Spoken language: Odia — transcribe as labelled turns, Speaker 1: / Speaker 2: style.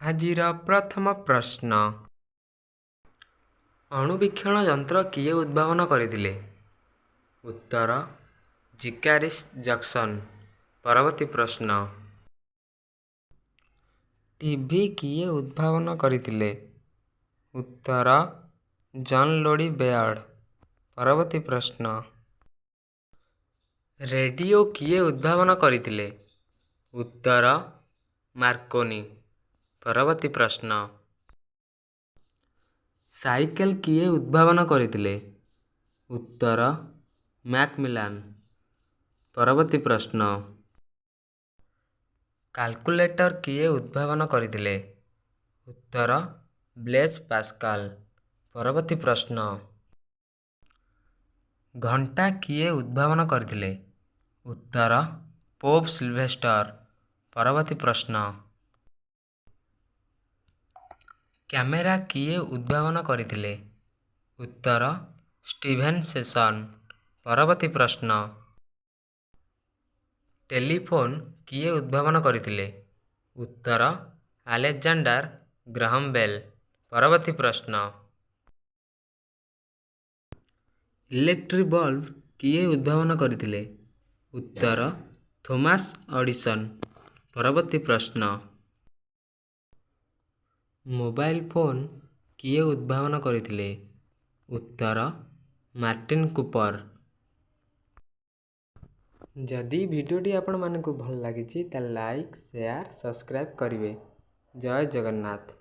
Speaker 1: ଆଜିର ପ୍ରଥମ ପ୍ରଶ୍ନ, ଅଣୁବୀକ୍ଷଣ ଯନ୍ତ୍ର କିଏ ଉଦ୍ଭାବନ କରିଥିଲେ? ଉତ୍ତର, ଜିକାରିସ୍ ଜକ୍ସନ୍। ପରବର୍ତ୍ତୀ ପ୍ରଶ୍ନ, ଟିଭି କିଏ ଉଦ୍ଭାବନ କରିଥିଲେ? ଉତ୍ତର, ଜନ୍ ଲୋଡ଼ି ବେୟର୍ଡ଼। ପରବର୍ତ୍ତୀ ପ୍ରଶ୍ନ, ରେଡ଼ିଓ କିଏ ଉଦ୍ଭାବନ କରିଥିଲେ? ଉତ୍ତର, ମାର୍କୋନି। ପରବର୍ତ୍ତୀ ପ୍ରଶ୍ନ, ସାଇକେଲ କିଏ ଉଦ୍ଭାବନ କରିଥିଲେ? ଉତ୍ତର, ମ୍ୟାକମିଲାନ। ପରବର୍ତ୍ତୀ ପ୍ରଶ୍ନ, କାଲକୁଲେଟର କିଏ ଉଦ୍ଭାବନ କରିଥିଲେ? ଉତ୍ତର, ବ୍ଲେଜ ପାସ୍କାଲ। ପରବର୍ତ୍ତୀ ପ୍ରଶ୍ନ, ଘଣ୍ଟା କିଏ ଉଦ୍ଭାବନ କରିଥିଲେ? ଉତ୍ତର, ପୋପ୍ ସିଲଭେଷ୍ଟର। ପରବର୍ତ୍ତୀ ପ୍ରଶ୍ନ, କ୍ୟାମେରା କିଏ ଉଦ୍ଭାବନ କରିଥିଲେ? ଉତ୍ତର, ଷ୍ଟିଭେନ୍ ସେସନ୍। ପରବର୍ତ୍ତୀ ପ୍ରଶ୍ନ, ଟେଲିଫୋନ୍ କିଏ ଉଦ୍ଭାବନ କରିଥିଲେ? ଉତ୍ତର, ଆଲେକ୍ଜାଣ୍ଡାର ଗ୍ରାହମ୍ ବେଲ୍। ପରବର୍ତ୍ତୀ ପ୍ରଶ୍ନ, ଇଲେକ୍ଟ୍ରିକ୍ ବଲ୍ବ କିଏ ଉଦ୍ଭାବନ କରିଥିଲେ? ଉତ୍ତର, ଥୋମାସ୍ ଏଡିସନ୍। ପରବର୍ତ୍ତୀ ପ୍ରଶ୍ନ, ମୋବାଇଲ ଫୋନ୍ କିଏ ଉଦ୍ଭାବନ କରିଥିଲେ? ଉତ୍ତର, ମାର୍ଟିନ୍ କୁପର। ଯଦି ଭିଡ଼ିଓଟି ଆପଣମାନଙ୍କୁ ଭଲ ଲାଗିଛି, ତାହେଲେ ଲାଇକ୍, ସେୟାର, ସବସ୍କ୍ରାଇବ୍ କରିବେ। ଜୟ ଜଗନ୍ନାଥ।